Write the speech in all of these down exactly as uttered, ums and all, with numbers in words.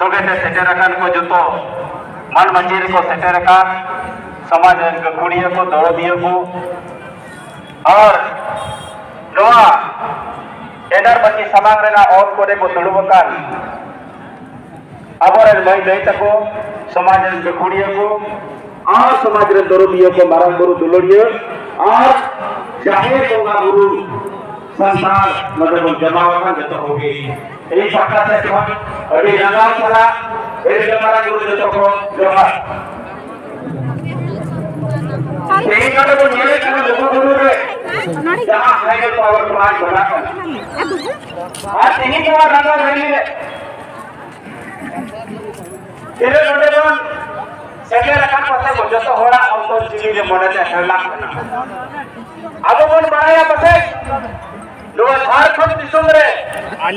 ᱛᱚᱵᱮ ᱛᱮ ᱥᱮᱴᱮᱨ ᱟᱠᱟᱱ ᱠᱚ ᱡᱚᱛᱚ ᱢᱟᱱ ᱢᱟᱹᱡᱷᱤ ᱨᱮᱠᱚ ᱥᱮᱴᱮᱨ ᱟᱠᱟᱱ ᱥᱚᱢᱟᱡᱽ ᱨᱮᱱ ᱜᱟᱹᱠᱷᱩᱲᱤᱭᱟᱹ ᱠᱚ, ᱫᱚᱨᱚᱫᱤᱭᱟᱹ ᱠᱚ, ᱟᱨ ᱱᱚᱣᱟ ᱴᱮᱱᱰᱟᱨ ᱢᱟᱹᱡᱷᱤ ᱥᱟᱢᱟᱝ ᱨᱮᱱᱟᱜ ᱚᱛ ᱠᱚᱨᱮ ᱠᱚ ᱫᱩᱲᱩᱵ ᱟᱠᱟᱱ ᱟᱵᱚᱨᱮᱱ ᱢᱟᱹᱭ ᱫᱟᱹᱭ ᱛᱟᱠᱚ, ᱥᱚᱢᱟᱡᱽ ᱨᱮᱱ ᱜᱟᱹᱠᱷᱩᱲᱤᱭᱟᱹ ᱠᱚ, ᱟᱨ ᱥᱚᱢᱟᱡᱽ ᱨᱮᱱ ᱫᱚᱨᱚᱫᱤᱭᱟᱹ ᱠᱚ, ᱢᱟᱨᱟᱝ ᱵᱩᱨᱩ ᱫᱩᱞᱟᱹᱲᱤᱭᱟᱹ ᱟᱨ ᱡᱟᱦᱮᱨ ᱵᱚᱸᱜᱟ ᱵᱩᱨᱩ ᱥᱟᱱᱛᱟᱲ ᱱᱚᱰᱮ ᱵᱚᱱ ᱡᱚᱢᱟᱣ ᱟᱠᱟᱱ ᱡᱚᱛᱚ ᱠᱚᱜᱮ ᱤᱧ ᱯᱟᱦᱴᱟ ᱥᱮᱫ ᱠᱷᱚᱱ ᱟᱹᱰᱤ ᱱᱟᱢᱟᱞ ᱥᱟᱞᱟᱜ ᱟᱹᱰᱤ ᱢᱟᱨᱟᱝ ᱵᱩᱨᱩ ᱡᱚᱛᱚ ᱠᱚ ᱡᱚᱦᱟᱨ᱾ ᱛᱮᱦᱮᱧ ᱱᱚᱰᱮ ᱵᱚᱱ ᱧᱮᱞᱮᱫ ᱠᱟᱱᱟ ᱞᱩᱜᱩ ᱵᱩᱨᱩ ᱨᱮ ᱡᱟᱦᱟᱸ hydro power plant ᱵᱮᱱᱟᱜ ᱠᱟᱱᱟ, ᱟᱨ ᱛᱮᱦᱮᱧ ᱱᱚᱣᱟ ᱱᱟᱜᱟᱢ rally ᱨᱮ ᱛᱤᱱᱟᱹᱜ ᱱᱚᱰᱮ ᱵᱚᱱ ᱥᱮᱴᱮᱨ ᱟᱠᱟᱱ ᱯᱟᱥᱮ ᱡᱚᱛᱚ ᱦᱚᱲᱟᱜ ᱚᱱᱛᱚᱨ ᱡᱤᱣᱤ ᱨᱮ ᱢᱚᱱᱮ ᱛᱮ ᱦᱮᱨᱞᱟᱜ ᱠᱟᱱᱟ᱾ ᱟᱵᱚ ᱵᱚᱱ ᱵᱟᱲᱟᱭᱟ ᱯᱟᱥᱮᱡ ᱱᱚᱣᱟ ᱡᱷᱟᱲᱠᱷᱚᱸᱰ ᱫᱤᱥᱚᱢ ᱨᱮ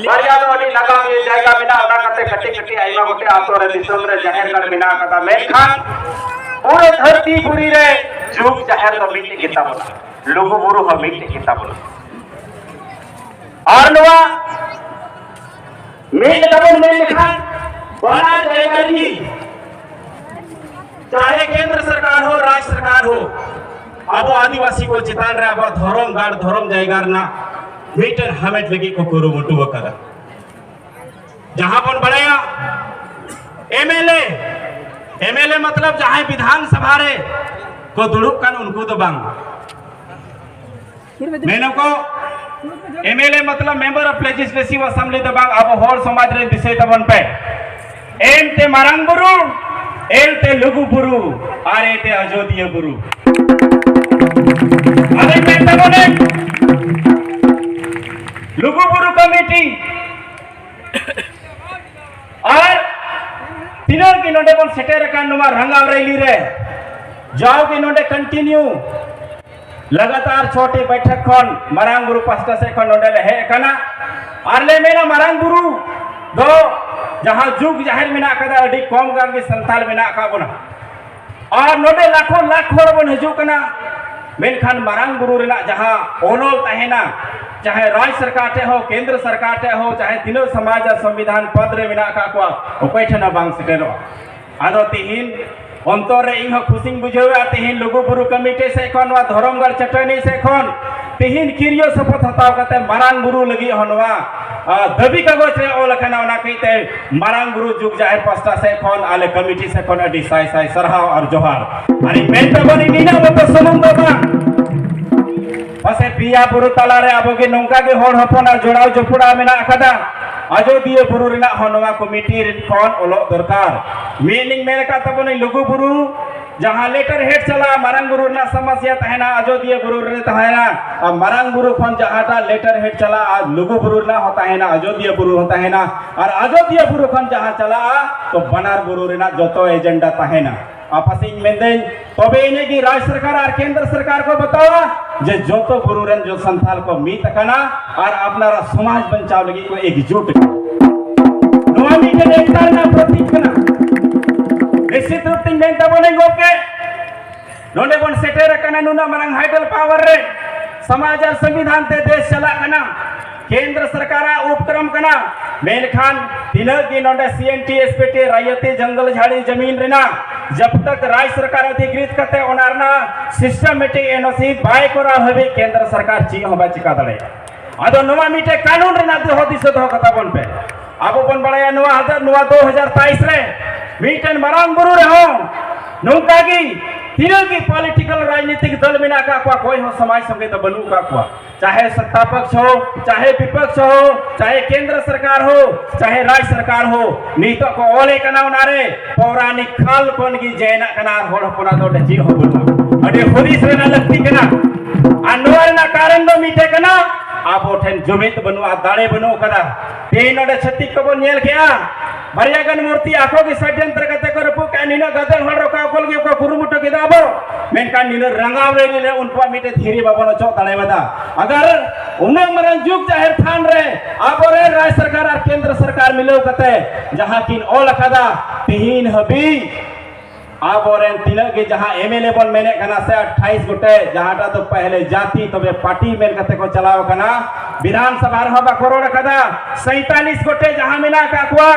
ᱵᱟᱨᱭᱟ ᱫᱚ ᱟᱹᱰᱤ ᱱᱟᱜᱟᱢᱤᱭᱟᱹ ᱡᱟᱭᱜᱟ ᱢᱮᱱᱟᱜᱼᱟ, ᱚᱱᱟ ᱠᱟᱛᱮ ᱠᱟᱹᱴᱤᱡ ᱠᱟᱹᱴᱤᱡ ᱟᱭᱢᱟ ᱜᱚᱴᱮᱡ ᱟᱛᱳ ᱨᱮ ᱫᱤᱥᱚᱢ ᱨᱮ ᱡᱟᱦᱮᱨ ᱜᱟᱲ ᱢᱮᱱᱟᱜ ᱟᱠᱟᱫᱟ, ᱢᱮᱱᱠᱷᱟᱱ ᱯᱩᱨᱟᱹ ᱫᱷᱟᱹᱨᱛᱤ ᱯᱩᱨᱤ ᱨᱮ ᱡᱩᱜᱽ ᱡᱟᱦᱮᱨ ᱫᱚ ᱢᱤᱫᱴᱮᱡ ᱜᱮᱛᱟ ᱵᱚᱱᱟ, ᱞᱩᱜᱩ ᱵᱩᱨᱩ ᱦᱚᱸ ᱢᱤᱫᱴᱮᱡ ᱜᱮᱛᱟ ᱵᱚᱱᱟ᱾ ᱟᱨ ᱱᱚᱣᱟ ᱢᱤᱫ ᱞᱮᱠᱟ ᱵᱚᱱ ᱢᱮᱱ ᱞᱮᱠᱷᱟᱱ ᱵᱟᱱᱟᱨ ᱡᱟᱭᱜᱟ ᱨᱮᱜᱮ ᱪᱟᱦᱮ ᱠᱮᱱᱫᱨᱚ ᱥᱚᱨᱠᱟᱨ ᱦᱳ, ᱨᱟᱡᱽ ᱥᱚᱨᱠᱟᱨ ᱦᱳ, ᱟᱵᱚ ᱟᱹᱫᱤᱵᱟᱹᱥᱤ ᱠᱚ ᱪᱮᱛᱟᱱ ᱨᱮ ᱟᱵᱚᱣᱟᱜ ᱫᱷᱚᱨᱚᱢ ᱜᱟᱲ, ᱫᱷᱚᱨᱚᱢ ᱡᱟᱭᱜᱟ ᱨᱮᱱᱟᱜ ᱢᱤᱫᱴᱮᱱ ᱦᱟᱢᱮᱴ ᱞᱟᱹᱜᱤᱫ ᱠᱚ ᱠᱩᱨᱩᱢᱩᱴᱩ ᱟᱠᱟᱫᱟ᱾ ᱡᱟᱦᱟᱸ ᱵᱚᱱ ᱵᱟᱲᱟᱭᱟ MLA, MLA ᱢᱚᱛᱞᱚᱵ ᱡᱟᱦᱟᱸᱭ ᱵᱤᱫᱷᱟᱱ ᱥᱚᱵᱷᱟ ᱨᱮ ᱠᱚ ᱫᱩᱲᱩᱵ ᱠᱟᱱ ᱩᱱᱠᱩ ᱫᱚ ᱵᱟᱝ, ᱢᱮᱱᱟᱠᱚ MLA ᱢᱚᱛᱞᱚᱵ Member of Legislative Assembly ᱫᱚ ᱵᱟᱝ, ᱟᱵᱚ ᱦᱚᱲ ᱥᱚᱢᱟᱡᱽ ᱨᱮ ᱫᱤᱥᱟᱹᱭ ᱛᱟᱵᱚᱱ ᱯᱮ᱾ M ᱛᱮ ᱢᱟᱨᱟᱝ ᱵᱩᱨᱩ, L ᱛᱮ ᱞᱩᱜᱩ ᱵᱩᱨᱩ, ᱟᱨ A ᱛᱮ ᱟᱡᱚᱫᱤᱭᱟᱹ ᱵᱩᱨᱩ᱾ ᱟᱫᱚᱧ ᱢᱮᱱ ᱛᱟᱵᱚᱱᱟᱹᱧ, ᱞᱩᱜᱩ ᱵᱩᱨᱩ ᱠᱚᱢᱤᱴᱤ ᱟᱨ ᱛᱤᱱᱟᱹᱜ ᱜᱮ ᱱᱚᱰᱮ ᱵᱚᱱ ᱥᱮᱴᱮᱨ ᱟᱠᱟᱱ ᱱᱚᱣᱟ ᱨᱟᱸᱜᱟᱣ rally ᱨᱮ, ᱡᱟᱣᱜᱮ ᱱᱚᱰᱮ continue ᱞᱟᱜᱟᱛᱟᱨ ᱪᱷᱚᱴᱤ ᱵᱟᱭᱴᱷᱚᱠ ᱠᱷᱚᱱ ᱢᱟᱨᱟᱝ ᱵᱩᱨᱩ ᱯᱟᱥᱴᱟ ᱥᱮᱫ ᱠᱷᱚᱱ ᱱᱚᱰᱮ ᱞᱮ ᱦᱮᱡ ᱟᱠᱟᱱᱟ᱾ ᱟᱨ ᱞᱮ ᱢᱮᱱᱟ, ᱢᱟᱨᱟᱝ ᱵᱩᱨᱩ ᱫᱚ ᱡᱟᱦᱟᱸ ᱡᱩᱜᱽ ᱡᱟᱦᱮᱨ ᱢᱮᱱᱟᱜ ᱟᱠᱟᱫᱟ, ᱟᱹᱰᱤ ᱠᱚᱢ ᱜᱟᱱ ᱜᱮ ᱥᱟᱱᱛᱟᱲ ᱢᱮᱱᱟᱜ ᱟᱠᱟᱫ ᱵᱚᱱᱟ᱾ ᱟᱨ ᱱᱚᱰᱮ ᱞᱟᱠᱷᱚ ᱞᱟᱠᱷ ᱦᱚᱲ ᱵᱚᱱ ᱦᱤᱡᱩᱜ ᱠᱟᱱᱟ, ᱢᱮᱱᱠᱷᱟᱱ ᱢᱟᱨᱟᱝ ᱵᱩᱨᱩ ᱨᱮᱱᱟᱜ ᱡᱟᱦᱟᱸ ᱚᱱᱚᱞ ᱛᱟᱦᱮᱱᱟ, ᱪᱟᱦᱮ ᱨᱟᱡᱽ ᱥᱚᱨᱠᱟᱨ ᱴᱷᱮᱱ ᱦᱚᱸ, ᱠᱮᱱᱫᱨᱚ ᱥᱚᱨᱠᱟᱨ ᱴᱷᱮᱱ ᱦᱚᱸ, ᱪᱟᱦᱮ ᱛᱤᱱᱟᱹᱜ ᱥᱚᱢᱟᱡᱽ ᱟᱨ ᱥᱚᱝᱵᱤᱫᱷᱟᱱ ᱯᱚᱫᱽ ᱨᱮ ᱢᱮᱱᱟᱜ ᱟᱠᱟᱫ ᱠᱚᱣᱟ, ᱚᱠᱚᱭ ᱴᱷᱮᱱ ᱦᱚᱸ ᱵᱟᱝ ᱥᱮᱴᱮᱨᱚᱜᱼᱟ᱾ ᱟᱫᱚ ᱛᱤᱦᱤᱧ ᱚᱱᱛᱚᱨ ᱨᱮ ᱤᱧ ᱦᱚᱸ ᱠᱷᱩᱥᱤᱧ ᱵᱩᱡᱷᱟᱹᱣᱮᱫᱼᱟ, ᱛᱤᱦᱤᱧ ᱞᱩᱜᱩ ᱵᱩᱨᱩ ᱠᱚᱢᱤᱴᱤ ᱥᱮᱫ ᱠᱷᱚᱱ, ᱱᱚᱣᱟ ᱫᱷᱚᱨᱚᱢᱜᱚᱲ ᱪᱟᱹᱴᱟᱹᱱᱤ ᱥᱮᱫ ᱠᱷᱚᱱ ᱛᱤᱦᱤᱧ ᱠᱤᱨᱤᱭᱳ ᱥᱚᱯᱚᱛ ᱦᱟᱛᱟᱣ ᱠᱟᱛᱮ ᱢᱟᱨᱟᱝ ᱵᱩᱨᱩ ᱞᱟᱹᱜᱤᱫ ᱦᱚᱸ ᱱᱚᱣᱟ, ᱟ, ᱫᱟᱹᱵᱤ ᱠᱟᱜᱚᱡᱽ ᱨᱮ ᱚᱞ ᱟᱠᱟᱱᱟ᱾ ᱚᱱᱟ ᱠᱟᱹᱡᱛᱮ ᱢᱟᱨᱟᱝ ᱵᱩᱨᱩ ᱡᱩᱜᱽ ᱡᱟᱦᱮᱨ ᱯᱟᱥᱴᱟ ᱥᱮᱫ ᱠᱷᱚᱱ, ᱟᱞᱮ ᱠᱚᱢᱤᱴᱤ ᱥᱮᱫ ᱠᱷᱚᱱ ᱟᱹᱰᱤ ᱥᱟᱭ ᱥᱟᱭ ᱥᱟᱨᱦᱟᱣ ᱟᱨ ᱡᱚᱦᱟᱨ᱾ ᱟᱨ ᱤᱧ ᱢᱮᱱ ᱛᱟᱵᱚᱱ, ᱤᱧ ᱱᱤᱱᱟᱹᱜ ᱢᱚᱛᱚ ᱥᱩᱢᱩᱝ ᱫᱚ ᱵᱟᱝ, ᱯᱟᱥᱮ ᱯᱮᱭᱟ ᱵᱩᱨᱩ ᱛᱟᱞᱟᱨᱮ ᱟᱵᱚ ᱜᱮ ᱱᱚᱝᱠᱟ ᱜᱮ ᱦᱚᱲ ᱦᱚᱯᱚᱱᱟᱜ ᱡᱚᱲᱟᱣ ᱡᱚᱯᱲᱟᱣ ᱢᱮᱱᱟᱜ ᱟᱠᱟᱫᱟ᱾ ᱟᱡᱚᱫᱤᱭᱟᱹ ᱵᱩᱨᱩ ᱨᱮᱱᱟᱜ ᱦᱚᱸ ᱱᱚᱣᱟ ᱠᱚᱢᱤᱴᱤ ᱨᱮᱱ ᱠᱷᱚᱱ ᱚᱞᱚᱜ ᱫᱚᱨᱠᱟᱨ᱾ ᱢᱤᱫ ᱞᱤᱧ ᱢᱮᱱ ᱟᱠᱟᱫ ᱛᱟᱵᱚᱱᱟᱹᱧ, ᱞᱩᱜᱩ ᱵᱩᱨᱩ ᱡᱟᱦᱟᱸ ᱞᱮᱴᱟᱨ ᱦᱮᱰ ᱪᱟᱞᱟᱜᱼᱟ, ᱢᱟᱨᱟᱝ ᱵᱩᱨᱩ ᱨᱮᱱᱟᱜ ᱥᱚᱢᱚᱥᱭᱟ ᱛᱟᱦᱮᱱᱟ, ᱟᱡᱚᱫᱤᱭᱟᱹ ᱵᱩᱨᱩ ᱨᱮ ᱛᱟᱦᱮᱱᱟ᱾ ᱟᱨ ᱢᱟᱨᱟᱝ ᱵᱩᱨᱩ ᱠᱷᱚᱱ ᱡᱟᱦᱟᱸᱴᱟᱜ ᱞᱮᱴᱟᱨ ᱦᱮᱰ ᱪᱟᱞᱟᱜᱼᱟ, ᱞᱩᱜᱩ ᱵᱩᱨᱩ ᱨᱮᱱᱟᱜ ᱦᱚᱸ ᱛᱟᱦᱮᱱᱟ, ᱟᱡᱚᱫᱤᱭᱟᱹ ᱵᱩᱨᱩ ᱦᱚᱸ ᱛᱟᱦᱮᱱᱟ᱾ ᱟᱨ ᱟᱡᱚᱫᱤᱭᱟᱹ ᱵᱩᱨᱩ ᱠᱷᱚᱱ ᱡᱟᱦᱟᱸ ᱪᱟᱞᱟᱜᱼᱟ, ᱛᱚ ᱵᱟᱱᱟᱨ ᱵᱩᱨᱩ ᱨᱮᱱᱟᱜ ᱡᱚᱛᱚ ᱮᱡᱮᱱᱰᱟ ᱛᱟᱦᱮᱱᱟ᱾ ᱟᱯᱟᱥᱤᱧ ᱢᱮᱱᱫᱟᱹᱧ, ᱛᱚᱵᱮ ᱤᱱᱟᱹᱜ ᱜᱮ ᱨᱟᱡᱽ ᱥᱚᱨᱠᱟᱨ ᱟᱨ ᱠᱮᱱᱫᱨᱚ ᱥᱚᱨᱠᱟᱨ ᱠᱚ ᱵᱟᱛᱟᱣᱟ ᱡᱮ ᱡᱚᱛᱚ ᱵᱩᱨᱩ ᱨᱮᱱ ᱡᱚ ᱥᱟᱱᱛᱟᱞ ᱠᱚ ᱢᱤᱫ ᱟᱠᱟᱱᱟ ᱟᱨ ᱟᱯᱱᱟᱨᱟᱜ ᱥᱚᱢᱟᱡᱽ ᱵᱟᱧᱪᱟᱣ ᱞᱟᱹᱜᱤᱫ ᱠᱚ ᱮᱠᱡᱩᱴ ᱟᱠᱟᱱᱟ᱾ ᱱᱚᱣᱟ ᱢᱤᱫᱴᱮᱱ ᱮᱠᱛᱟ ᱨᱮᱱᱟᱜ ᱯᱨᱚᱛᱤᱠ ᱠᱟᱱᱟ᱾ ᱱᱤᱥᱪᱤᱛ ᱨᱩᱯ ᱛᱤᱧ ᱢᱮᱱ ᱛᱟᱵᱚᱱᱟᱹᱧ ᱜᱚᱢᱠᱮ, ᱱᱚᱰᱮ ᱵᱚᱱ ᱥᱮᱴᱮᱨ ᱟᱠᱟᱱᱟ ᱱᱩᱱᱟᱹᱜ ᱢᱟᱨᱟᱝ ᱦᱟᱭᱰᱮᱞ ᱯᱟᱣᱟᱨ ᱨᱮ, ᱥᱚᱢᱟᱡᱽ ᱟᱨ ᱥᱚᱝᱵᱤᱫᱷᱟᱱ ᱛᱮ ᱫᱮᱥ ᱪᱟᱞᱟᱜ ᱠᱟᱱᱟ, ᱠᱮᱱᱫᱨᱚ ᱥᱚᱨᱠᱟᱨᱟᱜ ᱩᱯᱠᱨᱚᱢ ᱠᱟᱱᱟ᱾ ᱢᱮᱱᱠᱷᱟᱱ ᱛᱤᱱᱟᱹᱜ ᱜᱮ ᱱᱚᱰᱮ C N T S P T ᱨᱟᱭᱚᱛᱤ ᱡᱚᱝᱜᱚᱞ ᱡᱷᱟᱲᱤ ᱡᱟᱢᱤᱱ ᱨᱮᱱᱟᱜ ᱡᱟᱵ ᱛᱟᱠ ᱨᱟᱡᱽ ᱥᱚᱨᱠᱟᱨ ᱚᱫᱷᱤᱠᱨᱤᱛ ᱠᱟᱛᱮ ᱚᱱᱟ ᱨᱮᱱᱟᱜ ᱥᱤᱥᱴᱮᱢᱮᱴᱤᱠ ᱮᱱ ᱳ ᱥᱤ ᱵᱟᱭ ᱠᱚᱨᱟᱣ ᱦᱟᱹᱵᱤᱡ ᱠᱮᱱᱫᱨᱚ ᱥᱚᱨᱠᱟᱨ ᱪᱮᱫ ᱦᱚᱸ ᱵᱟᱭ ᱪᱤᱠᱟ ᱫᱟᱲᱮᱭᱟᱜᱼᱟ᱾ ᱟᱫᱚ ᱱᱚᱣᱟ ᱢᱤᱫᱴᱮᱡ ᱠᱟᱹᱱᱩᱱ ᱨᱮᱱᱟᱜ ᱫᱚᱦᱚ ᱫᱤᱥᱟᱹ ᱫᱚᱦᱚ ᱠᱟᱛᱟ ᱵᱚᱱ ᱯᱮ᱾ ᱟᱵᱚ ᱵᱚᱱ ᱵᱟᱲᱟᱭᱟ ᱱᱚᱣᱟ ᱦᱟᱡᱟᱨ, ᱱᱚᱣᱟ ᱫᱩ ᱦᱟᱡᱟᱨ ᱛᱮᱭᱤᱥ ᱨᱮ ᱢᱤᱫᱴᱮᱱ ᱢᱟᱨᱟᱝ ᱵᱩᱨᱩ ᱨᱮᱦᱚᱸ ᱱᱚᱝᱠᱟ ᱜᱮ ᱛᱤᱱᱟᱹᱜ ᱜᱮ ᱯᱚᱞᱤᱴᱤᱠᱟᱞ ᱨᱟᱡᱽᱱᱤᱛᱤᱠ ᱫᱚᱞ ᱢᱮᱱᱟᱜ ᱟᱠᱟᱫ ᱠᱚᱣᱟ, ᱚᱠᱚᱭ ᱦᱚᱸ ᱥᱚᱢᱟᱡᱽ ᱥᱚᱸᱜᱮ ᱫᱚ ᱵᱟᱹᱱᱩᱜ ᱟᱠᱟᱫ ᱠᱚᱣᱟ᱾ ᱪᱟᱦᱮ ᱥᱚᱛᱛᱟ ᱯᱚᱠᱥ ᱦᱳ, ᱪᱟᱦᱮ ᱵᱤᱯᱚᱠᱥ ᱦᱳ, ᱪᱟᱦᱮ ᱠᱮᱱᱫᱨᱚ ᱥᱚᱨᱠᱟᱨ ᱦᱳ, ᱪᱟᱦᱮ ᱨᱟᱡᱽ ᱥᱚᱨᱠᱟᱨ ᱦᱳ, ᱱᱤᱛᱚᱜ ᱠᱚ ᱚᱞᱮ ᱠᱟᱱᱟ ᱚᱱᱟᱨᱮ ᱯᱳᱨᱟᱱᱤᱠ ᱠᱟᱞ ᱠᱷᱚᱱ ᱜᱮ ᱡᱮᱱᱟᱜ ᱠᱟᱱᱟ ᱟᱨ ᱦᱚᱲ ᱦᱚᱯᱚᱱᱟᱜ ᱫᱚ ᱚᱸᱰᱮ ᱪᱮᱫ ᱦᱚᱸ ᱵᱟᱹᱱᱩᱜᱼᱟ᱾ ᱟᱹᱰᱤ ᱦᱩᱫᱤᱥ ᱨᱮᱱᱟᱜ ᱞᱟᱹᱠᱛᱤ ᱠᱟᱱᱟ᱾ ᱟᱨ ᱱᱚᱣᱟ ᱨᱮᱱᱟᱜ ᱠᱟᱨᱚᱱ ᱫᱚ ᱢᱤᱫᱴᱮᱡ ᱠᱟᱱᱟ, ᱟᱵᱚ ᱴᱷᱮᱱ ᱡᱩᱢᱤᱫ ᱵᱟᱹᱱᱩᱜᱼᱟ, ᱫᱟᱲᱮ ᱵᱟᱹᱱᱩᱜ ᱟᱠᱟᱫᱟ᱾ ᱛᱮᱦᱮᱧ ᱱᱚᱰᱮ ᱪᱷᱟᱹᱛᱤᱠ ᱠᱚᱵᱚᱱ ᱧᱮᱞ ᱠᱮᱜᱼᱟ, ᱵᱟᱨᱭᱟ ᱜᱟᱱ ᱢᱩᱨᱛᱤ ᱟᱠᱚ ᱜᱮ ᱥᱚᱰᱭᱚᱱᱛᱨᱚ ᱠᱟᱛᱮ ᱠᱚ ᱨᱟᱹᱯᱩᱫ ᱠᱟᱜᱼᱟ᱾ ᱱᱤᱱᱟᱹᱜ ᱜᱟᱫᱮᱞ ᱦᱚᱲ ᱚᱠᱟ ᱚᱠᱚᱞ ᱜᱮ ᱠᱚ ᱠᱩᱨᱩᱢᱩᱴᱩ ᱠᱮᱫᱟ ᱟᱵᱚ, ᱢᱮᱱᱠᱷᱟᱱ ᱱᱤᱱᱟᱹᱜ ᱨᱟᱸᱜᱟᱣ ᱨᱮ ᱱᱤᱱᱟᱹᱜ ᱩᱱᱠᱩᱣᱟᱜ ᱢᱤᱫᱴᱮᱱ ᱫᱷᱤᱨᱤ ᱵᱟᱵᱚᱱ ᱚᱪᱚᱜ ᱫᱟᱲᱮᱭᱟᱫᱟ᱾ ᱟᱜᱟᱨ ᱩᱱᱟᱹᱜ ᱢᱟᱨᱟᱝ ᱡᱩᱜᱽ ᱡᱟᱦᱮᱨ ᱛᱷᱟᱱ ᱨᱮ ᱟᱵᱚᱨᱮᱱ ᱨᱟᱡᱽ ᱥᱚᱨᱠᱟᱨ ᱟᱨ ᱠᱮᱱᱫᱨᱚ ᱥᱚᱨᱠᱟᱨ ᱢᱤᱞᱟᱹᱣ ᱠᱟᱛᱮ ᱡᱟᱦᱟᱸ ᱠᱤᱱ ᱚᱞ ᱟᱠᱟᱫᱟ, ᱛᱤᱦᱤᱧ ᱦᱟᱹᱵᱤᱡ ᱟᱵᱚᱨᱮᱱ ᱛᱤᱱᱟᱹᱜ ᱜᱮ ᱡᱟᱦᱟᱸ ᱮᱢᱮᱞᱮ ᱵᱚᱱ ᱢᱮᱱᱮᱫ ᱠᱟᱱᱟ ᱥᱮ, ᱟᱴᱷᱟᱭᱤᱥ ᱜᱚᱴᱮᱡ, ᱡᱟᱦᱟᱸᱴᱟᱜ ᱫᱚ ᱯᱟᱦᱞᱮ ᱡᱟᱹᱛᱤ ᱛᱚᱵᱮ ᱯᱟᱨᱴᱤ ᱢᱮᱱ ᱠᱟᱛᱮ ᱠᱚ ᱪᱟᱞᱟᱣ ᱟᱠᱟᱱᱟ, ᱵᱤᱫᱷᱟᱱ ᱥᱚᱵᱷᱟ ᱨᱮᱦᱚᱸ ᱵᱟᱠᱚ ᱨᱚᱲ ᱟᱠᱟᱫᱟ᱾ ᱥᱟᱸᱭᱛᱟᱞᱤᱥ ᱜᱚᱴᱮᱡ ᱡᱟᱦᱟᱸ ᱢᱮᱱᱟᱜ ᱟᱠᱟᱫ ᱠᱚᱣᱟ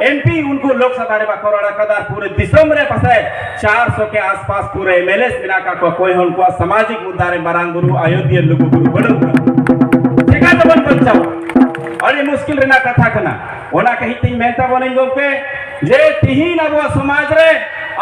ᱮᱢᱯᱤ, ᱩᱱᱠᱩ ᱞᱳᱠᱥᱚᱵᱷᱟ ᱨᱮ ᱵᱟᱠᱚ ᱨᱚᱲ ᱟᱠᱟᱫᱟ᱾ ᱯᱩᱨᱟᱹ ᱫᱤᱥᱚᱢ ᱨᱮ ᱯᱟᱥᱮ ᱪᱟᱨᱥᱚ ᱠᱮ ᱟᱥᱯᱟᱥ ᱯᱩᱨᱟᱹ ᱮᱢᱮᱞᱮ ᱢᱮᱱᱟᱜ ᱟᱠᱟᱫ ᱠᱚᱣᱟ᱾ ᱚᱠᱚᱭ ᱦᱚᱸ ᱩᱱᱠᱩᱣᱟᱜ ᱥᱟᱢᱟᱡᱤᱠ ᱢᱩᱫᱽᱫᱟ ᱨᱮ ᱢᱟᱨᱟᱝ ᱵᱩᱨᱩ, ᱟᱭᱳᱫᱷᱭᱟᱹ, ᱞᱩᱜᱩ ᱵᱩᱨᱩ ᱵᱟᱹᱱᱩᱜ ᱠᱚᱣᱟ᱾ ᱪᱮᱠᱟ ᱛᱮᱵᱚᱱ ᱵᱟᱧᱪᱟᱣᱟ? ᱟᱹᱰᱤ ᱢᱩᱥᱠᱤᱞ ᱨᱮᱱᱟᱜ ᱠᱟᱛᱷᱟ ᱠᱟᱱᱟ᱾ ᱚᱱᱟ ᱠᱷᱟᱹᱛᱤᱨ ᱛᱤᱧ ᱢᱮᱱ ᱛᱟᱵᱚᱱᱟᱹᱧ ᱜᱚᱢᱠᱮ, ᱡᱮ ᱛᱤᱦᱤᱧ ᱟᱵᱚᱣᱟᱜ ᱥᱚᱢᱟᱡᱽ ᱨᱮ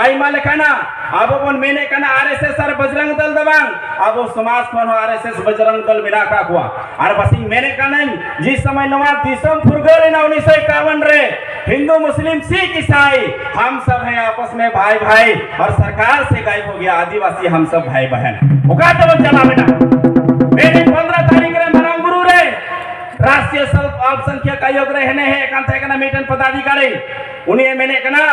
ᱟᱭᱢᱟ ᱞᱮᱠᱟᱱᱟᱜ ᱟᱵᱚ ᱵᱚᱱ ᱢᱮᱱᱮᱫ ᱠᱟᱱᱟ ᱟᱨ ᱮᱥ ᱮᱥ ᱟᱨ ᱵᱚᱡᱽᱨᱚᱝ ᱫᱚᱞ ᱫᱚ ᱵᱟᱝ, ᱟᱵᱚ ᱥᱚᱢᱟᱡᱽ ᱠᱷᱚᱱ ᱦᱚᱸ ᱟᱨ ᱮᱥ ᱮᱥ ᱵᱚᱡᱽᱨᱚᱝ ᱫᱚᱞ ᱢᱮᱱᱟᱜ ᱟᱠᱟᱫ ᱠᱚᱣᱟ᱾ ᱟᱨ ᱵᱟᱥᱤᱧ ᱢᱮᱱᱮᱫ ᱠᱟᱱᱟᱹᱧ, ᱡᱤᱥ ᱥᱚᱢᱚᱭ ᱱᱚᱣᱟ ᱫᱤᱥᱚᱢ ᱯᱷᱩᱨᱜᱟᱹᱞ ᱮᱱᱟ ᱩᱱᱤᱥᱥᱚ ᱮᱠᱟᱣᱟᱱ ᱨᱮ, ᱦᱤᱱᱫᱩ ᱢᱩᱥᱞᱤᱢ ᱥᱤᱠᱷ ᱤᱥᱟᱭ ᱦᱟᱢ ᱥᱟᱵ ᱦᱮᱸ ᱟᱯᱚᱥ ᱢᱮ ᱵᱷᱟᱭ ᱵᱷᱟᱭ, ᱟᱨ ᱥᱚᱨᱠᱟᱨ ᱥᱮ ᱜᱟᱭᱮᱵ ᱦᱳ ᱜᱮᱭᱟ ᱟᱫᱤᱵᱟᱥᱤ ᱦᱟᱢ ᱥᱟᱵ ᱵᱷᱟᱭ ᱵᱟᱦᱮᱱ᱾ ᱚᱠᱟ ᱛᱮᱵᱚᱱ ᱪᱟᱞᱟᱣ ᱮᱱᱟ? ᱢᱮᱱᱮᱫ ᱯᱚᱱᱫᱽᱨᱚ ᱛᱟᱹᱨᱤᱠᱷ ᱨᱮ ᱢᱟᱨᱟᱝ ᱵᱩᱨᱩ ᱨᱮ ᱨᱟᱥᱴᱨᱤᱭᱚ ᱥᱚᱞ-, ᱟᱞᱯᱥᱚᱝᱠᱷᱭᱚᱠ ᱟᱭᱳᱜᱽ ᱨᱮ ᱦᱮᱱᱮ ᱦᱮᱡ ᱠᱟᱱ ᱛᱟᱦᱮᱸ ᱠᱟᱱᱟ ᱢᱤᱫᱴᱮᱱ ᱯᱚᱫᱟᱫᱷᱤᱠᱟᱨᱤ᱾ ᱩᱱᱤᱭᱮ ᱢᱮᱱᱮᱫ ᱠᱟᱱᱟ,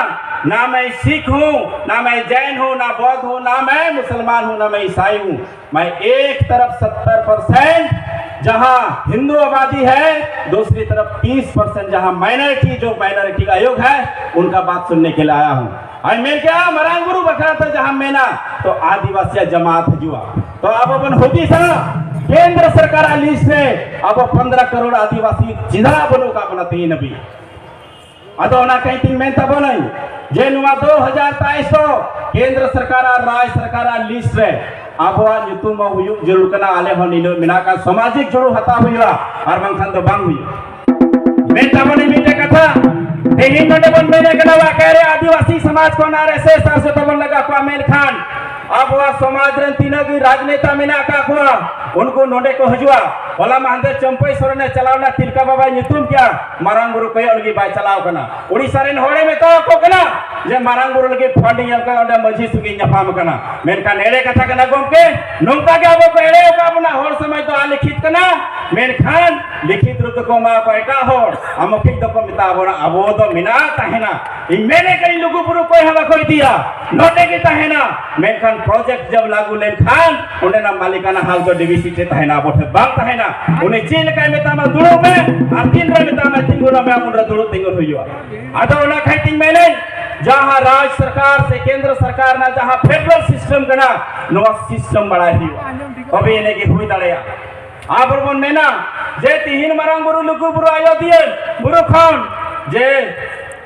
"ना मैं सिख हूँ, ना मैं जैन हूँ, ना बौद्ध हूँ, ना मैं मुसलमान हूँ, ना मैं ईसाई हूँ। मैं एक तरफ सत्तर परसेंट जहाँ हिंदू आबादी है, दूसरी तरफ तीस परसेंट जहाँ माइनॉरिटी, जो माइनॉरिटी का आयोग है, उनका बात सुनने के लिए आया हूँ।" ᱟᱨ ᱢᱮᱱ ᱠᱮᱜᱼᱟ, ᱢᱟᱨᱟᱝ ᱵᱩᱨᱩ ᱵᱟᱠᱷᱨᱟ ᱛᱮ ᱡᱟᱦᱟᱸ ᱢᱮᱱᱟ, ᱛᱚ ᱟᱹᱫᱤᱵᱟᱹᱥᱤᱭᱟᱜ ᱡᱟᱢᱟᱛ ᱦᱤᱡᱩᱜᱼᱟ᱾ ᱛᱚ ᱟᱵᱚ ᱵᱚᱱ ᱦᱩᱫᱤᱥᱟ, ᱠᱮᱱᱫᱨᱚ ᱥᱚᱨᱠᱟᱨᱟᱜ ᱞᱤᱥᱴ ᱨᱮ ᱟᱵᱚ ᱯᱚᱱᱫᱽᱨᱚ ᱠᱟᱨᱳᱲ ᱟᱹᱫᱤᱵᱟᱹᱥᱤ ᱪᱮᱫᱟᱜ ᱵᱟᱹᱱᱩᱜ ᱟᱠᱟᱫ ᱵᱚᱱᱟ ᱛᱮᱦᱮᱧ ᱦᱟᱹᱵᱤᱡ? ᱟᱫᱚ ᱚᱱᱟ ᱠᱟᱹᱦᱤ ᱛᱤᱧ ᱢᱮᱱ ᱛᱟᱵᱚᱱᱟᱹᱧ ᱡᱮ ᱱᱚᱣᱟ ᱫᱩ ᱦᱟᱡᱟᱨ ᱛᱮᱭᱤᱥ ᱫᱚ ᱠᱮᱱᱫᱨᱚ ᱥᱚᱨᱠᱟᱨ ᱟᱨ ᱨᱟᱡᱽ ᱥᱚᱨᱠᱟᱨᱟᱜ ᱞᱤᱥᱴ ᱨᱮ ᱟᱵᱚᱣᱟᱜ ᱧᱩᱛᱩᱢ ᱦᱚᱸ ᱦᱩᱭᱩᱜ ᱡᱟᱹᱨᱩᱲ ᱠᱟᱱᱟ᱾ ᱟᱞᱮ ᱦᱚᱸ ᱱᱤᱱᱟᱹᱜ ᱢᱮᱱᱟᱜ ᱟᱠᱟᱫ ᱥᱟᱢᱟᱡᱤᱠ ᱡᱩᱲᱩ ᱦᱟᱛᱟᱣ ᱦᱩᱭᱩᱜᱼᱟ, ᱟᱨ ᱵᱟᱝᱠᱷᱟᱱ ᱫᱚ ᱵᱟᱝ ᱦᱩᱭᱩᱜᱼᱟ᱾ ᱢᱮᱱ ᱛᱟᱵᱚᱱᱟᱹᱧ ᱢᱤᱫᱴᱮᱡ ᱠᱟᱛᱷᱟ, ᱛᱮᱦᱮᱧ ᱱᱚᱰᱮ ᱵᱚᱱ ᱢᱮᱱᱮᱫ ᱠᱟᱱᱟ ᱵᱟᱠᱟᱭ ᱨᱮ ᱟᱹᱫᱤᱵᱟᱹᱥᱤ ᱥᱚᱢᱟᱡᱽ ᱠᱷᱚᱱ ᱟᱨ ᱮᱥ ᱮᱥ ᱟᱨ ᱡᱚᱛᱚ ᱵᱚᱱ ᱞᱟᱜᱟ ᱠᱚᱣᱟ, ᱢᱮᱱᱠᱷᱟᱱ ᱟᱵᱚᱣᱟᱜ ᱥᱚᱢᱟᱡᱽ ᱨᱮᱱ ᱛᱤᱱᱟᱹᱜ ᱜᱮ ᱨᱟᱡᱽᱱᱮᱛᱟ ᱢᱮᱱᱟᱜ ᱟᱠᱟᱫ ᱠᱚᱣᱟ, ᱩᱱᱠᱩ ᱱᱚᱰᱮ ᱠᱚ ᱦᱤᱡᱩᱜᱼᱟ᱾ ᱦᱚᱞᱟ ᱢᱟᱦᱫᱮᱨ ᱪᱟᱹᱢᱯᱟᱹᱭ ᱥᱚᱨᱮᱱᱮ ᱪᱟᱞᱟᱣ ᱞᱮᱱᱟ, ᱛᱤᱞᱠᱟ ᱵᱟᱵᱟᱭ ᱧᱩᱛᱩᱢ ᱠᱮᱜᱼᱟ, ᱢᱟᱨᱟᱝ ᱵᱩᱨᱩ ᱠᱚᱭᱚᱜ ᱞᱟᱹᱜᱤᱫ ᱵᱟᱭ ᱪᱟᱞᱟᱣ ᱠᱟᱱᱟ᱾ ᱩᱲᱤᱥᱥᱟ ᱨᱮᱱ ᱦᱚᱲᱮ ᱢᱮᱛᱟ ᱟᱠᱚ ᱠᱟᱱᱟ ᱡᱮ ᱢᱟᱨᱟᱝ ᱵᱩᱨᱩ ᱞᱟᱹᱜᱤᱫ ᱯᱷᱟᱱᱰᱤᱝ ᱮᱢ ᱠᱟᱱᱟ, ᱚᱸᱰᱮ ᱢᱟᱹᱡᱷᱤ ᱥᱚᱸᱜᱮ ᱧᱟᱯᱟᱢ ᱠᱟᱱᱟ᱾ ᱢᱮᱱᱠᱷᱟᱱ ᱮᱲᱮ ᱠᱟᱛᱷᱟ ᱠᱟᱱᱟ ᱜᱚᱢᱠᱮ, ᱱᱚᱝᱠᱟ ᱜᱮ ᱟᱵᱚ ᱠᱚ ᱮᱲᱮ ᱟᱠᱟᱫ ᱵᱚᱱᱟ᱾ ᱦᱚᱲ ᱥᱚᱢᱟᱡᱽ ᱫᱚ ᱟᱞᱤᱠᱷᱤᱛ ᱠᱟᱱᱟ, ᱢᱮᱱᱠᱷᱟᱱ ᱞᱤᱠᱷᱤᱛ ᱨᱩᱯ ᱫᱚᱠᱚ ᱮᱢᱟ ᱠᱚᱣᱟ ᱮᱴᱟᱜ ᱦᱚᱲ, ᱟᱨ ᱢᱚᱯᱷᱤᱠ ᱫᱚᱠᱚ ᱢᱮᱛᱟ ᱵᱚᱱᱟ, ᱟᱵᱚ ᱫᱚ ᱢᱮᱱᱟᱜ ᱛᱟᱦᱮᱱᱟ᱾ ᱤᱧ ᱢᱮᱱᱮᱫ ᱠᱟᱹᱱᱟᱹᱧ, ᱞᱩᱜᱩ ᱵᱩᱨᱩ ᱚᱠᱚᱭ ᱦᱚᱸ ᱵᱟᱠᱚ ᱤᱫᱤᱭᱟ, ᱱᱚᱰᱮ ᱜᱮ ᱛᱟᱦᱮᱱᱟ᱾ ᱢᱮᱱᱠᱷᱟᱱ ᱯᱨᱚᱡᱮᱠᱴ ᱡᱚᱵ ᱞᱟᱹᱜᱩ ᱞᱮᱱᱠᱷᱟᱱ ᱚᱸᱰᱮᱱᱟᱜ ᱢᱟᱹᱞᱤᱠᱟᱱᱟ ᱦᱟᱞ ᱫᱚ ᱰᱤ ᱵᱤ ᱥᱤ ᱴᱷᱮᱱ ᱛᱟᱦᱮᱱᱟ, ᱟᱵᱚ ᱴᱷᱮᱱ ᱵᱟᱝ ᱛᱟᱦᱮᱱᱟ᱾ ᱩᱱᱤ ᱪᱮᱫ ᱞᱮᱠᱟᱭ ᱢᱮᱛᱟᱢᱟ ᱫᱩᱲᱩᱵ ᱢᱮ, ᱟᱨ ᱛᱤᱱ ᱨᱮ ᱢᱮᱛᱟᱢᱟ ᱛᱤᱸᱜᱩᱱ ᱢᱮ, ᱩᱱᱨᱮ ᱫᱩᱲᱩᱵ ᱛᱤᱸᱜᱩᱱ ᱦᱩᱭᱩᱜᱼᱟ᱾ ᱟᱫᱚ ᱚᱱᱟ ᱠᱷᱟᱹᱛᱤᱨ ᱛᱤᱧ ᱢᱮᱱᱮᱫ, ᱡᱟᱦᱟᱸ ᱨᱟᱡᱽ ᱥᱚᱨᱠᱟᱨ ᱥᱮ ᱠᱮᱱᱫᱨᱚ ᱥᱚᱨᱠᱟᱨ ᱨᱮᱱᱟᱜ ᱡᱟᱦᱟᱸ ᱯᱷᱮᱰᱟᱨᱟᱞ ᱥᱤᱥᱴᱮᱢ ᱠᱟᱱᱟ, ᱱᱚᱣᱟ ᱥᱤᱥᱴᱮᱢ ᱵᱟᱲᱟᱭ ᱦᱩᱭᱩᱜᱼᱟ, ᱛᱚᱵᱮ ᱮᱱᱮ ᱜᱮ ᱦᱩᱭ ᱫᱟᱲᱮᱭᱟᱜᱼᱟ᱾ ᱟᱵᱚ ᱵᱚᱱ ᱢᱮᱱᱟ ᱡᱮ ᱛᱤᱦᱤᱧ ᱢᱟᱨᱟᱝ ᱵᱩᱨᱩ ᱞᱩᱜᱩ ᱵᱩᱨᱩ ᱟᱭᱳᱫᱤᱭᱟᱹ ᱵᱩᱨᱩ ᱠᱷᱚᱱ ᱡᱮ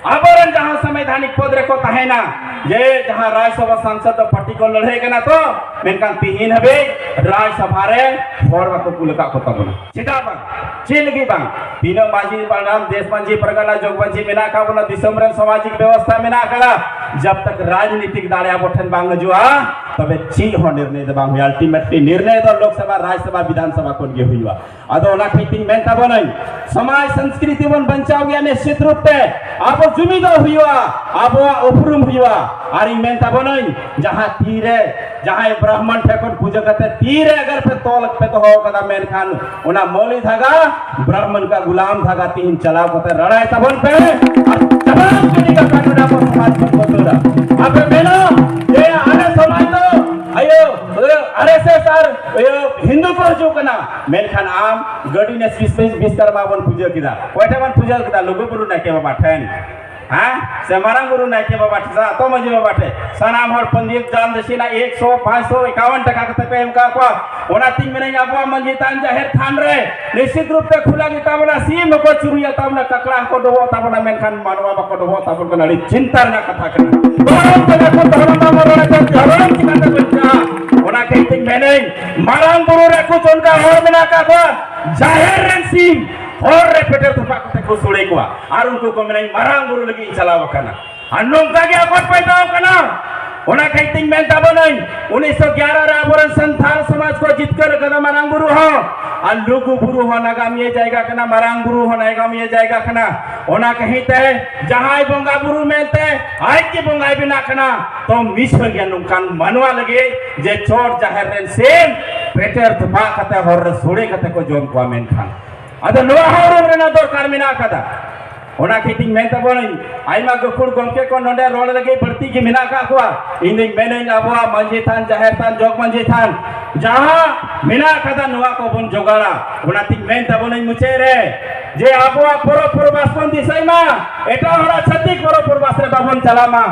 ᱟᱵᱚᱨᱮᱱ ᱡᱟᱦᱟᱸ ᱥᱟᱢᱵᱤᱫᱷᱟᱱᱤᱠ ᱯᱚᱫ ᱨᱮᱠᱚ ᱛᱟᱦᱮᱱᱟ, ᱡᱮ ᱡᱟᱦᱟᱸ ᱨᱟᱡᱽ ᱥᱚᱵᱷᱟ ᱥᱟᱝᱥᱚᱫ ᱫᱚ ᱯᱟᱨᱴᱤ ᱠᱚ ᱞᱟᱹᱲᱦᱟᱹᱭ ᱠᱟᱱᱟ ᱛᱚ, ᱢᱮᱱᱠᱷᱟᱱ ᱛᱤᱦᱤᱧ ᱦᱟᱹᱵᱤᱡ ᱨᱟᱡᱽ ᱥᱚᱵᱷᱟ ᱨᱮ ᱦᱚᱲ ᱵᱟᱠᱚ ᱠᱩᱞ ᱟᱠᱟᱫ ᱠᱚ ᱛᱟᱵᱚᱱᱟ᱾ ᱪᱮᱫᱟᱜ ᱵᱟᱝ? ᱪᱮᱫ ᱞᱟᱹᱜᱤᱫ ᱵᱟᱝ? ᱛᱤᱱᱟᱹᱜ ᱢᱟᱹᱡᱷᱤ ᱯᱟᱨᱜᱟᱱᱟ, ᱫᱮᱥ ᱢᱟᱹᱡᱷᱤ ᱯᱟᱨᱜᱟᱱᱟ, ᱡᱚᱜᱽ ᱢᱟᱹᱡᱷᱤ ᱢᱮᱱᱟᱜ ᱟᱠᱟᱫ ᱵᱚᱱᱟ, ᱫᱤᱥᱚᱢ ᱨᱮᱱ ᱥᱟᱢᱟᱡᱤᱠ ᱵᱮᱵᱚᱥᱛᱷᱟ ᱢᱮᱱᱟᱜ ᱟᱠᱟᱫᱟ, ᱡᱟᱵ ᱛᱟᱠ ᱨᱟᱡᱽᱱᱤᱛᱤᱠ ᱫᱟᱲᱮ ᱟᱵᱚ ᱴᱷᱮᱱ ᱵᱟᱝ ᱦᱤᱡᱩᱜᱼᱟ, ᱛᱚᱵᱮ ᱪᱮᱫ ᱦᱚᱸ ᱱᱤᱨᱱᱚᱭ ᱫᱚ ᱵᱟᱝ ᱦᱩᱭᱩᱜᱼᱟ᱾ ᱟᱞᱴᱤᱢᱮᱴᱞᱤ ᱱᱤᱨᱱᱚᱭ ᱫᱚ ᱞᱳᱠᱥᱚᱵᱷᱟ, ᱨᱟᱡᱽᱥᱚᱵᱷᱟ, ᱵᱤᱫᱷᱟᱱᱥᱚᱵᱷᱟ ᱠᱷᱚᱱ ᱜᱮ ᱦᱩᱭᱩᱜᱼᱟ᱾ ᱟᱫᱚ ᱚᱱᱟ ᱠᱷᱟᱹᱛᱤᱨ ᱛᱤᱧ ᱢᱮᱱ ᱛᱟᱵᱚᱱᱟᱹᱧ, ᱥᱚᱢᱟᱡᱽ ᱥᱚᱝᱥᱠᱨᱤᱛᱤ ᱵᱚᱱ ᱵᱟᱧᱪᱟᱣ ᱜᱮᱭᱟ ᱱᱤᱥᱪᱤᱛ ᱨᱩᱯ ᱛᱮ᱾ ᱟᱵᱚ ᱡᱩᱢᱤᱫᱚᱜ ᱦᱩᱭᱩᱜᱼᱟ, ᱟᱵᱚᱣᱟᱜ ᱩᱯᱨᱩᱢ ᱦᱩᱭᱩᱜᱼᱟ᱾ ᱟᱨᱤᱧ ᱢᱮᱱ ᱛᱟᱵᱚᱱᱟᱹᱧ, ᱡᱟᱦᱟᱸ ᱛᱤᱨᱮ ᱡᱟᱦᱟᱸᱭ ᱵᱨᱟᱦᱢᱚᱱ ᱴᱷᱮᱱ ᱠᱷᱚᱱ ᱯᱩᱡᱟᱹ ᱠᱟᱛᱮ ᱛᱤᱨᱮ ᱟᱜᱟᱨ ᱯᱮ ᱛᱚᱞ ᱯᱮ ᱫᱚᱦᱚ ᱠᱟᱫᱟ, ᱢᱮᱱᱠᱷᱟᱱ ᱚᱱᱟ ᱢᱚᱞᱤ ᱫᱷᱟᱜᱟ ᱵᱨᱟᱦᱢᱚᱱ ᱠᱟ ᱜᱩᱞᱟᱢ ᱫᱷᱟᱜᱟ ᱛᱤᱦᱤᱧ ᱪᱟᱞᱟᱣ ᱠᱟᱛᱮ ᱨᱟᱲᱟᱭ ᱛᱟᱵᱚᱱ ᱯᱮ᱾ ᱟᱨ ᱪᱟᱵᱟ ᱜᱤᱰᱤ ᱠᱟᱜ ᱯᱮ ᱱᱚᱰᱮ ᱟᱵᱚ ᱥᱚᱢᱟᱡᱽ ᱠᱷᱚᱱ ᱠᱚ ᱫᱟᱹᱲᱟ᱾ ᱟᱯᱮ ᱢᱮᱱᱟ ᱡᱮ ᱟᱞᱮ ᱥᱚᱢᱟᱡᱽ ᱫᱚ ᱟᱭᱳ, ᱟᱨ ᱮᱥ ᱮᱥ ᱟᱨ ᱟᱭᱳ ᱦᱤᱱᱫᱩ ᱠᱚ ᱦᱤᱡᱩᱜ ᱠᱟᱱᱟ, ᱢᱮᱱᱠᱷᱟᱱ ᱟᱢ ᱜᱟᱹᱰᱤ ᱱᱮᱥ ᱵᱤᱥ ᱵᱤᱥ ᱵᱤᱥ ᱥᱮᱨᱢᱟ ᱵᱚᱱ ᱯᱩᱡᱟᱹ ᱠᱮᱫᱟ᱾ ᱚᱠᱚᱭ ᱴᱷᱮᱱ ᱵᱚᱱ ᱯᱩᱡᱟᱹ ᱠᱮᱫᱟ? ᱞᱩᱜᱩ ᱵᱩᱨᱩ ᱱᱟᱭᱠᱮ ᱵᱟᱵᱟ ᱴᱷᱮᱱ᱾ ᱦᱮᱸ? ᱥᱮ ᱢᱟᱨᱟᱝ ᱵᱩᱨᱩ ᱱᱟᱭᱠᱮ ᱵᱟᱵᱟ ᱴᱷᱮᱱ, ᱥᱮ ᱟᱛᱳ ᱢᱟᱹᱡᱷᱤ ᱵᱟᱵᱟ ᱴᱷᱮᱱ? ᱥᱟᱱᱟᱢ ᱦᱚᱲ ᱯᱚᱱᱰᱤᱛ ᱪᱟᱸᱫ ᱫᱟᱹᱥᱤᱱᱟ ᱮᱠᱥᱚ, ᱯᱟᱸᱪᱥᱚ ᱮᱠᱟᱣᱚᱱ ᱴᱟᱠᱟ ᱠᱟᱛᱮ ᱠᱚ ᱮᱢ ᱠᱟᱜ ᱠᱚᱣᱟ᱾ ᱚᱱᱟᱛᱤᱧ ᱢᱮᱱᱟᱹᱧ, ᱟᱵᱚᱣᱟᱜ ᱢᱟᱹᱡᱷᱤ ᱛᱷᱟᱱ ᱡᱟᱦᱮᱨ ᱛᱷᱟᱱ ᱨᱮ ᱱᱤᱥᱪᱤᱛ ᱨᱩᱯ ᱛᱮ ᱠᱷᱩᱞᱟ ᱜᱮ ᱛᱟᱵᱚᱱᱟ, ᱥᱤᱢ ᱦᱚᱸᱠᱚ ᱪᱩᱨᱩᱡᱟ ᱛᱟᱵᱚᱱᱟ, ᱠᱟᱠᱲᱟ ᱦᱚᱸᱠᱚ ᱰᱚᱵᱚᱜ ᱛᱟᱵᱚᱱᱟ, ᱢᱮᱱᱠᱷᱟᱱ ᱢᱟᱱᱣᱟ ᱵᱟᱠᱚ ᱰᱚᱵᱚᱜ ᱛᱟᱵᱚᱱ ᱠᱟᱱᱟ᱾ ᱟᱹᱰᱤ ᱪᱤᱱᱛᱟ ᱨᱮᱱᱟᱜ ᱠᱟᱛᱷᱟ ᱠᱟᱱᱟ᱾ ᱫᱷᱚᱨᱚᱢ ᱛᱮᱜᱮ ᱠᱚ ᱫᱷᱚᱨᱚᱢ ᱵᱟᱵᱚᱱ ᱨᱚᱲᱟ, ᱫᱷᱚᱨᱚᱢ ᱪᱤᱠᱟᱹᱛᱮ ᱵᱟᱧᱪᱟᱜᱼᱟ? ᱚᱱᱟ ᱠᱷᱟᱹᱛᱤᱨ ᱛᱤᱧ ᱢᱮᱱᱟᱹᱧ, ᱢᱟᱨᱟᱝ ᱵᱩᱨᱩ ᱨᱮ ᱠᱚ ᱚᱱᱠᱟ ᱦᱚᱲ ᱢᱮᱱᱟᱜ ᱟᱠᱟᱫ ᱠᱚᱣᱟ, ᱡᱟᱦᱮᱨ ᱨᱮᱱ ᱥᱤᱢ ᱦᱚᱨ ᱨᱮ ᱯᱮᱴᱮᱨ ᱛᱚᱯᱟᱜ ᱠᱟᱛᱮ ᱠᱚ ᱥᱚᱲᱮ ᱠᱚᱣᱟ᱾ ᱟᱨ ᱩᱱᱠᱩ ᱠᱚ ᱢᱮᱱᱟᱹᱧ, ᱢᱟᱨᱟᱝ ᱵᱩᱨᱩ ᱞᱟᱹᱜᱤᱫ ᱤᱧ ᱪᱟᱞᱟᱣ ᱟᱠᱟᱱᱟ᱾ ᱟᱨ ᱱᱚᱝᱠᱟ ᱜᱮ ᱟᱠᱚᱴ ᱯᱟᱭᱫᱟᱣ ᱠᱟᱱᱟ᱾ ᱚᱱᱟ ᱠᱷᱟᱹᱛᱤᱨ ᱛᱤᱧ ᱢᱮᱱ ᱛᱟᱵᱚᱱᱟᱹᱧ, ᱩᱱᱤᱥᱥᱚ ᱜᱭᱟᱨᱟ ᱨᱮ ᱟᱵᱚᱨᱮᱱ ᱥᱟᱱᱛᱟᱲ ᱥᱚᱢᱟᱡᱽ ᱠᱚ ᱡᱤᱛᱠᱟᱹᱨ ᱟᱠᱟᱫᱟ ᱢᱟᱨᱟᱝ ᱵᱩᱨᱩ ᱦᱚᱸ᱾ ᱟᱨ ᱞᱩᱜᱩ ᱵᱩᱨᱩ ᱦᱚᱸ ᱱᱟᱜᱟᱢᱤᱭᱟᱹ ᱡᱟᱭᱜᱟ ᱠᱟᱱᱟ, ᱢᱟᱨᱟᱝ ᱵᱩᱨᱩ ᱦᱚᱸ ᱱᱟᱜᱟᱢᱤᱭᱟᱹ ᱡᱟᱭᱜᱟ ᱠᱟᱱᱟ᱾ ᱚᱱᱟ ᱠᱷᱟᱹᱛᱤᱨ ᱛᱮ ᱡᱟᱦᱟᱸᱭ ᱵᱚᱸᱜᱟ ᱵᱩᱨᱩ ᱢᱮᱱᱛᱮ ᱟᱡ ᱜᱮ ᱵᱚᱸᱜᱟᱭ ᱵᱮᱱᱟᱜ ᱠᱟᱱᱟ, ᱛᱚ ᱢᱤᱪᱷᱟᱹ ᱜᱮᱭᱟ ᱱᱚᱝᱠᱟᱱ ᱢᱟᱱᱣᱟ ᱞᱟᱹᱜᱤᱫ ᱡᱮ ᱪᱚᱴ ᱡᱟᱦᱮᱨ ᱨᱮᱱ ᱥᱤᱢ ᱯᱮᱴᱮᱨ ᱛᱚᱯᱟᱜ ᱠᱟᱛᱮ ᱦᱚᱨ ᱨᱮ ᱥᱚᱲᱮ ᱠᱟᱛᱮ ᱠᱚ ᱡᱚᱢ ᱠᱚᱣᱟ᱾ ᱢᱮᱱᱠᱷᱟᱱ ᱟᱫᱚ ᱱᱚᱣᱟ ᱦᱚᱸ ᱩᱨᱩᱢ ᱨᱮᱱᱟᱜ ᱫᱚᱨᱠᱟᱨ ᱢᱮᱱᱟᱜ ᱟᱠᱟᱫᱟ᱾ ᱚᱱᱟ ᱠᱷᱟᱹᱛᱤᱨ ᱤᱧ ᱢᱮᱱ ᱛᱟᱵᱚᱱᱟᱹᱧ, ᱟᱭᱢᱟ ᱜᱟᱹᱠᱷᱩᱲ ᱜᱚᱢᱠᱮ ᱠᱚ ᱱᱚᱰᱮ ᱨᱚᱲ ᱞᱟᱹᱜᱤᱫ ᱵᱟᱹᱲᱛᱤ ᱜᱮ ᱢᱮᱱᱟᱜ ᱟᱠᱟᱫ ᱠᱚᱣᱟ᱾ ᱤᱧ ᱫᱩᱧ ᱢᱮᱱᱟᱹᱧ, ᱟᱵᱚᱣᱟᱜ ᱢᱟᱹᱡᱷᱤ ᱛᱷᱟᱱ, ᱡᱟᱦᱮᱨ ᱛᱷᱟᱱ, ᱡᱚᱜᱽ ᱢᱟᱹᱡᱷᱤ ᱛᱷᱟᱱ ᱡᱟᱦᱟᱸ ᱢᱮᱱᱟᱜ ᱟᱠᱟᱫᱟ, ᱱᱚᱣᱟ ᱠᱚᱵᱚᱱ ᱡᱚᱜᱟᱲᱟ᱾ ᱚᱱᱟᱛᱤᱧ ᱢᱮᱱ ᱛᱟᱵᱚᱱᱟᱹᱧ ᱢᱩᱪᱟᱹᱫ ᱨᱮ ᱡᱮ ᱟᱵᱚᱣᱟᱜ ᱯᱚᱨᱚᱵᱽ ᱯᱚᱨᱵᱟᱥ ᱵᱚᱱ ᱫᱤᱥᱟᱹᱭ ᱢᱟ, ᱮᱴᱟᱜ ᱦᱚᱲᱟᱜ ᱪᱷᱟᱹᱛᱤᱠ ᱯᱚᱨᱚᱵᱽ ᱯᱚᱨᱵᱟᱥ ᱨᱮ ᱵᱚᱱ ᱪᱟᱞᱟᱜ ᱢᱟ᱾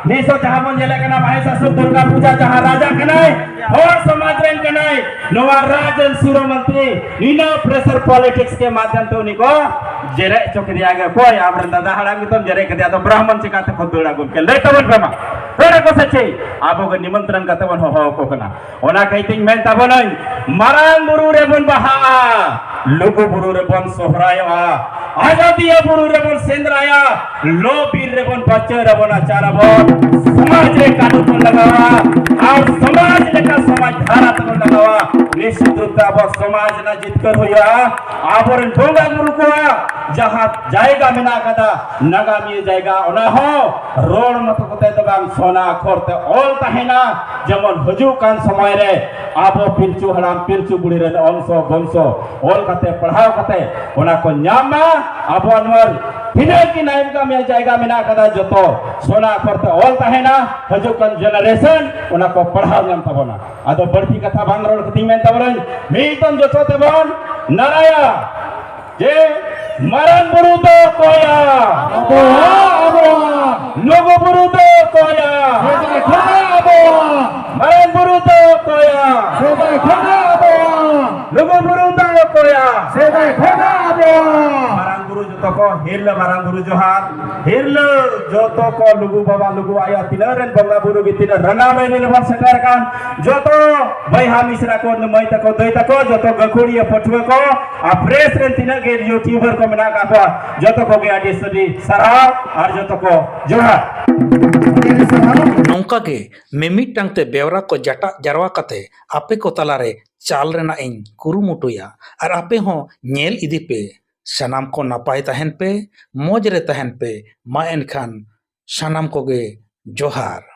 ᱱᱤᱥ ᱦᱚᱸ ᱡᱟᱦᱟᱸ ᱵᱚᱱ ᱧᱮᱞᱮᱫ ᱠᱟᱱᱟ, ᱢᱚᱦᱤᱥᱟᱥᱩᱨ ᱫᱩᱨᱜᱟ ᱯᱩᱡᱟ, ᱡᱟᱦᱟᱸ ᱨᱟᱡᱟ ᱠᱟᱱᱟᱭ, ᱦᱚᱲ ᱥᱚᱢᱟᱡᱽ ᱨᱮᱱ ᱠᱟᱱᱟᱭ, ᱱᱚᱣᱟ ᱨᱟᱡᱽ ᱨᱮᱱ ᱥᱤᱨᱳ ᱢᱚᱱᱛᱨᱤ ᱱᱤᱱᱟᱹ pressure politics ᱠᱮ ᱢᱟᱫᱷᱭᱚᱢ ᱛᱮ ᱩᱱᱤ ᱠᱚ ᱡᱮᱨᱮᱫ ᱦᱚᱪᱚ ᱠᱮᱫᱮᱭᱟ᱾ ᱜᱮ ᱚᱠᱚᱭ ᱟᱵᱚᱨᱮᱱ ᱫᱟᱫᱟ ᱦᱟᱲᱟᱢ ᱜᱮᱛᱚᱢ ᱡᱮᱨᱮᱫ ᱠᱮᱫᱮᱭᱟ, ᱟᱫᱚ ᱵᱨᱟᱦᱢᱚᱱ ᱪᱤᱠᱟᱹᱛᱮ ᱠᱚ ᱫᱟᱹᱲᱟ ᱜᱚᱢᱠᱮ? ᱞᱟᱹᱭ ᱛᱟᱵᱚᱱ ᱯᱮ ᱢᱟ, ᱫᱟᱹᱲᱟ ᱠᱚ ᱥᱮ ᱪᱮᱫ? ᱟᱵᱚ ᱜᱮ ᱱᱤᱢᱚᱱᱛᱨᱚᱱ ᱠᱟᱛᱮ ᱵᱚᱱ ᱦᱚᱦᱚ ᱟᱠᱚ ᱠᱟᱱᱟ᱾ ᱚᱱᱟ ᱠᱷᱟᱹᱛᱤᱨ ᱢᱮᱱ ᱛᱟᱵᱚᱱᱟᱹᱧ, ᱢᱟᱨᱟᱝ ᱵᱩᱨᱩ ᱨᱮᱵᱚᱱ ᱵᱟᱦᱟᱜᱼᱟ, ᱞᱩᱜᱩ ᱵᱩᱨᱩ ᱨᱮᱵᱚᱱ ᱥᱚᱦᱨᱟᱭᱚᱜᱼᱟ, ᱟᱡᱚᱫᱤᱭᱟᱹ ᱵᱩᱨᱩ ᱨᱮᱵᱚᱱ ᱥᱮᱸᱫᱽᱨᱟᱭᱟ, ᱞᱚ ᱵᱤᱨ ᱨᱮᱵᱚᱱ ᱯᱟᱹᱪᱟᱹᱨ ᱟᱵᱚᱱ, ᱟᱪᱟᱨ ᱟᱵᱚᱱ, ᱥᱚᱢᱟᱡᱽ ᱨᱮ ᱠᱟᱹᱱᱩᱱ ᱵᱚᱱ ᱞᱟᱜᱟᱣᱟ, ᱟᱨ ᱥᱚᱢᱟᱡᱽ ᱞᱮᱠᱟ ᱥᱚᱢᱟᱡᱽ ᱫᱷᱟᱨᱟ ᱛᱮᱵᱚᱱ ᱞᱟᱜᱟᱣᱟ᱾ ᱱᱤᱥᱪᱤᱛ ᱨᱩᱯ ᱛᱮ ᱟᱵᱚᱣᱟᱜ ᱥᱚᱢᱟᱡᱽ ᱨᱮᱱᱟᱜ ᱡᱤᱛᱠᱟᱹᱨ ᱦᱩᱭᱩᱜᱼᱟ᱾ ᱟᱵᱚᱨᱮᱱ ᱵᱚᱸᱜᱟ ᱵᱩᱨᱩ ᱠᱚᱣᱟᱜ ᱡᱟᱦᱟᱸ ᱡᱟᱭᱜᱟ ᱢᱮᱱᱟᱜ ᱟᱠᱟᱫᱟ, ᱱᱟᱜᱟᱢᱤᱭᱟᱹ ᱡᱟᱭᱜᱟ, ᱚᱱᱟ ᱦᱚᱸ ᱨᱚᱲ ᱢᱚᱛᱚ ᱠᱚᱛᱮ ᱫᱚ ᱵᱟᱝ, ᱥᱚᱱᱟ ᱟᱠᱷᱚᱨ ᱛᱮ ᱚᱞ ᱛᱟᱦᱮᱱᱟ᱾ ᱡᱮᱢᱚᱱ ᱦᱤᱡᱩᱜ ᱠᱟᱱ ᱥᱚᱢᱚᱭ ᱨᱮ ᱟᱵᱚ ᱯᱤᱞᱪᱩ ᱦᱟᱲᱟᱢ ᱯᱤᱞᱪᱩ ᱵᱩᱲᱦᱤ ᱨᱮᱱ ᱚᱝᱥᱚ ᱵᱚᱝᱥᱚ ᱚᱞ ᱠᱟᱛᱮ, ᱯᱟᱲᱦᱟᱣ ᱠᱟᱛᱮ ᱚᱱᱟ ᱠᱚ ᱧᱟᱢ ᱢᱟ᱾ ᱟᱵᱚᱣᱟᱜ ᱱᱚᱣᱟ ᱛᱤᱱᱟᱹᱜ ᱜᱮ ᱱᱟᱜᱟᱢᱤᱭᱟᱹ ᱡᱟᱭᱜᱟ ᱢᱮᱱᱟᱜ ᱟᱠᱟᱫᱟ, ᱡᱚᱛᱚ ᱥᱚᱱᱟ ᱟᱠᱷᱚᱨ ᱛᱮ ᱚᱞ ᱛᱟᱦᱮᱱᱟ᱾ ᱦᱤᱡᱩᱜ ᱠᱟᱱ generation ᱚᱱᱟ ᱠᱚ ᱯᱟᱲᱦᱟᱣ ᱧᱟᱢ ᱛᱟᱵᱚᱱᱟ᱾ ᱟᱫᱚ ᱵᱟᱹᱲᱛᱤ ᱠᱟᱛᱷᱟ ᱵᱟᱝ ᱨᱚᱲ ᱠᱟᱛᱮᱧ ᱢᱮᱱ ᱛᱟᱵᱚᱱᱟᱹᱧ, ᱢᱤᱫ ᱫᱚᱢ ᱡᱚᱛᱚ ᱛᱮᱵᱚᱱ ᱱᱟᱨᱟᱭᱟ ᱡᱮ ᱢᱟᱨᱟᱝ ᱵᱩᱨᱩ ᱫᱚ ᱚᱠᱚᱭᱟ? ᱟᱵᱚᱣᱟᱜ, ᱟᱵᱚᱣᱟᱜ᱾ ᱞᱩᱜᱩ ᱵᱩᱨᱩ ᱫᱚ ᱚᱠᱚᱭᱟ? ᱥᱮᱫᱟᱭ ᱠᱷᱚᱱᱟᱜ ᱟᱵᱚᱣᱟᱜ᱾ ᱢᱟᱨᱟᱝ ᱵᱩᱨᱩ ᱫᱚ ᱚᱠᱚᱭᱟ? ᱥᱮᱫᱟᱭ ᱠᱷᱚᱱᱟᱜ ᱟᱵᱚᱣᱟᱜ᱾ ᱞᱩᱜᱩ ᱵᱩᱨᱩ ᱫᱚ ᱚᱠᱚᱭᱟ? ᱥᱮᱫᱟᱭ ᱠᱷᱚᱱᱟᱜ ᱟᱵᱚᱣᱟᱜ᱾ ᱢᱟᱨᱟᱝ ᱵᱩᱨᱩ ᱡᱚᱛᱚ ᱠᱚ ᱦᱤᱨᱞᱟᱹ, ᱢᱟᱨᱟᱝ ᱵᱩᱨᱩ ᱡᱚᱦᱟᱨ᱾ ᱦᱤᱨᱞᱟᱹ ᱡᱚᱛᱚ ᱠᱚ, ᱞᱩᱜᱩ ᱵᱟᱵᱟ, ᱞᱩᱜᱩ ᱟᱭᱳ, ᱛᱤᱱᱟᱹᱜ ᱨᱮᱱ ᱵᱚᱸᱜᱟ ᱵᱩᱨᱩ ᱜᱮ, ᱛᱤᱱᱟᱹᱜ ᱨᱟᱱᱟᱣ ᱨᱮ ᱵᱚᱱ ᱥᱮᱴᱮᱨ ᱟᱠᱟᱱ, ᱡᱚᱛᱚ ᱵᱚᱭᱦᱟ ᱢᱤᱥᱨᱟ ᱠᱚ, ᱢᱟᱹᱭ ᱛᱟᱠᱚ, ᱫᱟᱹᱭ ᱛᱟᱠᱚ, ᱡᱚᱛᱚ ᱜᱟᱹᱠᱷᱩᱲᱤᱭᱟᱹ ᱯᱟᱹᱴᱷᱩᱣᱟᱹ ᱠᱚ, ᱟᱨ press ᱨᱮᱱ ᱛᱤᱱᱟᱹᱜ ᱜᱮ YouTuber ᱠᱚ ᱢᱮᱱᱟᱜ ᱟᱠᱟᱫ ᱠᱚᱣᱟ, ᱡᱚᱛᱚ ᱠᱚᱜᱮ ᱟᱹᱰᱤ ᱟᱹᱰᱤ ᱥᱟᱨᱦᱟᱣ ᱟᱨ ᱡᱚᱛᱚ ᱠᱚ ᱡᱚᱦᱟᱨ᱾ ᱱᱚᱝᱠᱟ ᱜᱮ ᱢᱤᱢᱤᱫᱴᱟᱝ ᱛᱮ ᱵᱮᱣᱨᱟ ᱠᱚ ᱡᱟᱴᱟᱜ ᱡᱟᱨᱣᱟ ᱠᱟᱛᱮ ᱟᱯᱮ ᱠᱚ ᱛᱟᱞᱟᱨᱮ ᱪᱟᱞ ᱨᱮᱱᱟᱜ ᱤᱧ ᱠᱩᱨᱩᱢᱩᱴᱩᱭᱟ᱾ ᱟᱨ ᱟᱯᱮ ᱦᱚᱸ ᱧᱮᱞ ᱤᱫᱤ ᱯᱮ᱾ ᱥᱟᱱᱟᱢ ᱠᱚ ᱱᱟᱯᱟᱭ ᱛᱟᱦᱮᱱ ᱯᱮ, ᱢᱚᱡᱽ ᱨᱮ ᱛᱟᱦᱮᱱ ᱯᱮ᱾ ᱢᱟ ᱮᱱᱠᱷᱟᱱ ᱥᱟᱱᱟᱢ ᱠᱚᱜᱮ ᱡᱚᱦᱟᱨ᱾